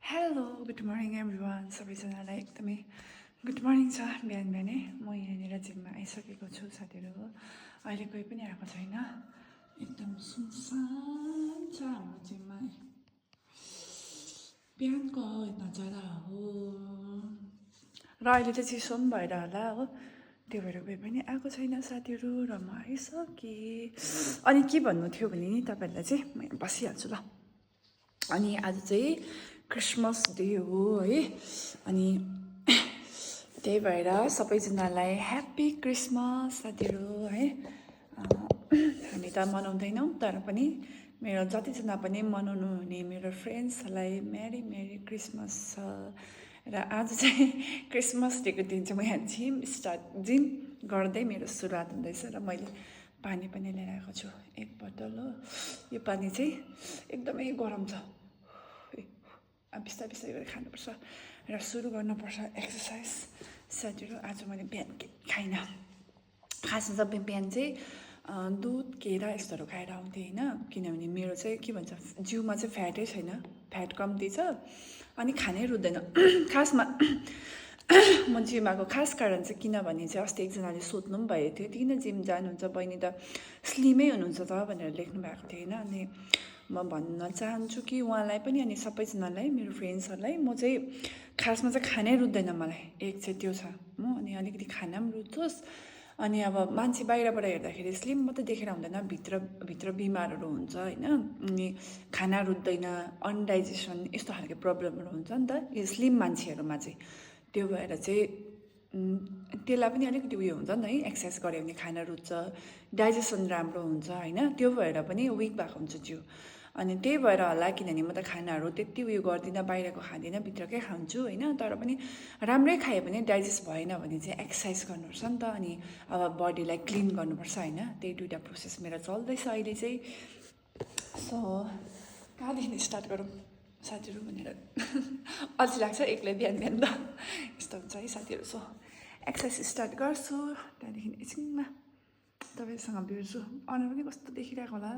hello good morning everyone सबैजनालाई एकदमै good morning छ बिहान बिहानै म यहाँनिर जिममा आइसकेको छु साथीहरू अहिले कोही पनि आएको छैन एकदम सुनसान छ हाम्रो जिममा बिहानको नजारा हो र अहिले चाहिँ चिसो पनि भएर होला हो त्यो भएर कोही पनि आएको छैन साथीहरू र म आइसकेँ अनि के भन्नु थियो भने नि तपाईँहरूलाई चाहिँ म यहाँ बसिहाल्छु ल अनि आज चाहिँ क्रिसमस डे हो है अनि त्यही भएर सबैजनालाई ह्याप्पी क्रिसमस साथीहरू है हामी त मनाउँदैनौँ तर पनि मेरो जतिजना पनि मनाउनु हुने मेरो फ्रेन्ड्सहरूलाई मेरी मेरी क्रिसमस छ र आज चाहिँ क्रिसमस डेको दिन चाहिँ म यहाँ जिम गर्दै मेरो सुरुवात हुँदैछ र मैले पानी पनि लिएर आएको छु एक बोतल हो यो पानी चाहिँ एकदमै गरम छ बिस्तारै बिस्तारै गरेर खानुपर्छ र सुरु गर्नुपर्छ एक्सर्साइज साथीहरू आज मैले बिहान के खाइनँ खासमा चाहिँ बिहान चाहिँ दुध केरा यस्तोहरू खाएर आउँथेँ होइन किनभने मेरो चाहिँ के भन्छ जिउमा चाहिँ फ्याटै छैन फ्याट कम्ती छ अनि खानै रुच्दैन खासमा म जिम आएको खास कारण चाहिँ किनभने चाहिँ अस्ति एकजनाले सोध्नु पनि भएको थियो किन जिम जानुहुन्छ बहिनी त स्लिमै हुनुहुन्छ त भनेर लेख्नु भएको थियो होइन अनि म भन्न चाहन्छु कि उहाँलाई पनि अनि सबैजनालाई मेरो फ्रेन्ड्सहरूलाई म चाहिँ खासमा चाहिँ खानै रुच्दैन मलाई एक चाहिँ त्यो छ म अनि अलिकति खाना पनि रुचोस् अनि अब मान्छे बाहिरबाट हेर्दाखेरि स्लिम मात्रै देखेर हुँदैन भित्र बिमारहरू हुन्छ होइन अनि खाना रुच्दैन अनडाइजेसन यस्तो खालको प्रब्लमहरू हुन्छ नि त यो स्लिम मान्छेहरूमा चाहिँ त्यो भएर चाहिँ त्यसलाई पनि अलिकति उयो हुन्छ नि त है एक्सर्साइज गऱ्यो भने खाना रुच्छ डाइजेसन राम्रो हुन्छ होइन त्यो भएर पनि विक भएको हुन्छ जिउ अनि त्यही भएर होला किनभने म त खानाहरू त्यति उयो गर्दिनँ बाहिरको खाँदिनँ भित्रकै खान्छु होइन तर पनि राम्रै खायो भने डाइजेस्ट भएन भने चाहिँ एक्सर्साइज गर्नुपर्छ नि त अनि अब बडीलाई क्लिन गर्नुपर्छ होइन त्यही दुइटा प्रोसेस मेरो चल्दैछ अहिले चाहिँ सो कहाँदेखि स्टार्ट गरौँ साथीहरू भनेर अल्छी लाग्छ एक्लै बिहान बिहान त यस्तो हुन्छ है साथीहरू सो एक्सर्साइज स्टार्ट गर्छु त्यहाँदेखि एकछिनमा तपाईँसँग भेट्छु अनुहार पनि कस्तो देखिरहेको होला